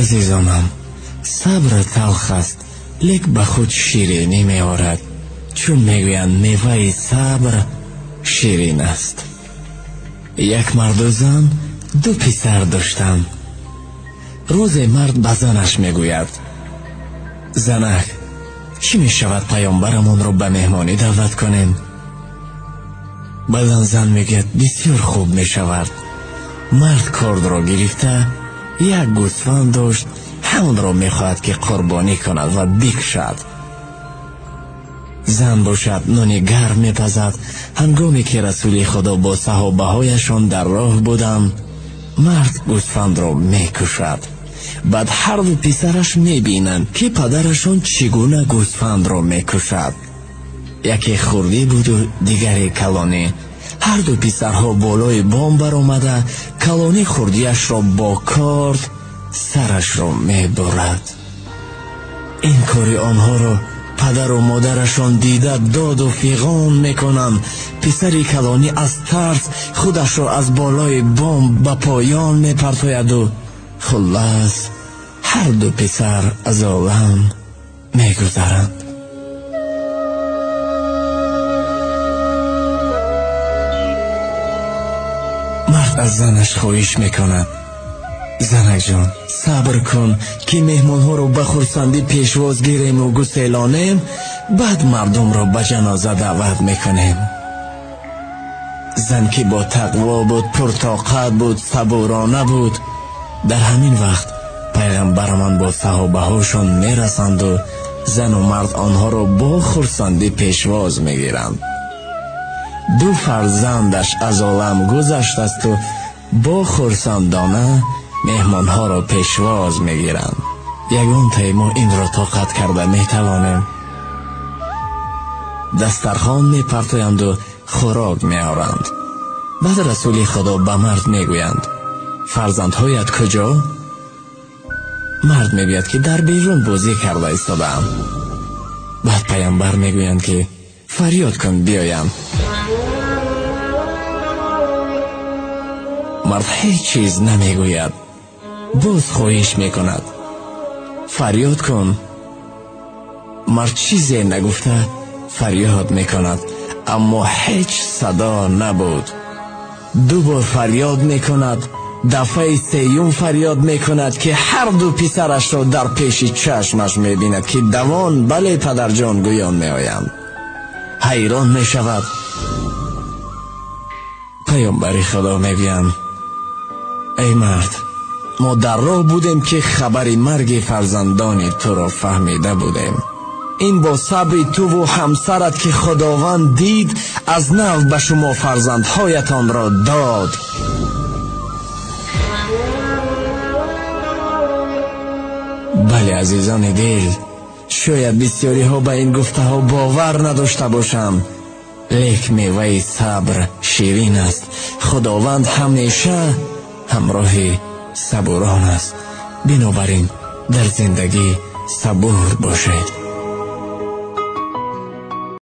Азизонам, сабр талх аст, лек ба худ ширинӣ меорад, чун мегӯянд меваи сабр ширин аст. Як марду зан ду писар доштанд. Рӯзе мард ба занаш мегӯяд: занак, чӣ мешавад паёмбарамонро ба меҳмонӣ даъват кунем? Баъдан зан мегӯяд: бисёр хуб мешавад. Мард кордро гирифта як гӯсфанд дошт, ҳамонро мехоҳад ки қурбонӣ кунад ва бикушад. Зан бошад нони гарм мепазад. Ҳангоме ки Расули Худо бо саҳобаҳояшон дар роҳ буданд, мард гӯсфандро мекушад. Баъд ҳар ду писараш мебинанд, ки падарашон чӣ гуна гӯсфандро мекушад. Яке хурдӣ буду дигаре калонӣ. Ҳар ду писарҳо болои бом баромада, калонӣ хурдиашро бо корд сарашро мебурад. Ин кори онҳоро падару модарашон дида доду фиғон мекунанд. Писари калонӣ аз тарс худашро аз болои бом ба поён мепартояду хуллас ҳар ду писар аз олам мегузаранд. Мард аз занаш хоҳиш мекунад: занакҷон, сабр кун, ки меҳмонҳоро ба хурсандӣ пешвоз гирему гуселонем, баъд мардумро ба ҷаноза даъват мекунем. Зан ки бо тақво буд, пуртоқат буд, сабурона буд. Дар ҳамин вақт пайғамбарамон бо саҳобаҳошон мерасанду зану мард онҳоро бо хурсандӣ пешвоз мегиранд. Ду фарзандаш аз олам гузаштасту бо хурсандона меҳмонҳоро пешвоз мегиранд. Ягонтаи мо инро тоқат карда метавонем? Дастархон мепартоянду хӯрок меоранд. Баъд Расули Худо ба мард мегӯянд: фарзандҳоят куҷо? Мард мегӯяд, ки дар берун бозӣ карда истодаам. Баъд пайғамбар мегӯянд, ки фарёд кун биёям. Мард ҳеҷ чиз намегӯяд, боз хоҳиш мекунад: фарёд кун. Мард чизе нагуфта фарёд мекунад, аммо ҳеҷ садо набуд. Ду бор фарёд мекунад, дафъаи сеюм фарёд мекунад, ки ҳар ду писарашро дар пеши чашмаш мебинад, ки давон бале падарҷон гӯён меоянд. Ҳайрон мешавад. Паёмбари Худо мегӯянд: эй мард, мо дар роҳ будем, ки хабари марги фарзандони туро фаҳмида будем. Ин бо сабри туву ҳамсарат, ки Худованд дид, аз нав ба шумо фарзандҳоятонро дод. Бале, азизони дил, шояд бисёриҳо ба ин гуфтаҳо бовар надошта бошанд, лек меваи сабр ширин аст. Худованд ҳамеша ҳамроҳи сабурон аст. Бинобар ин дар зиндагӣ сабур бошед.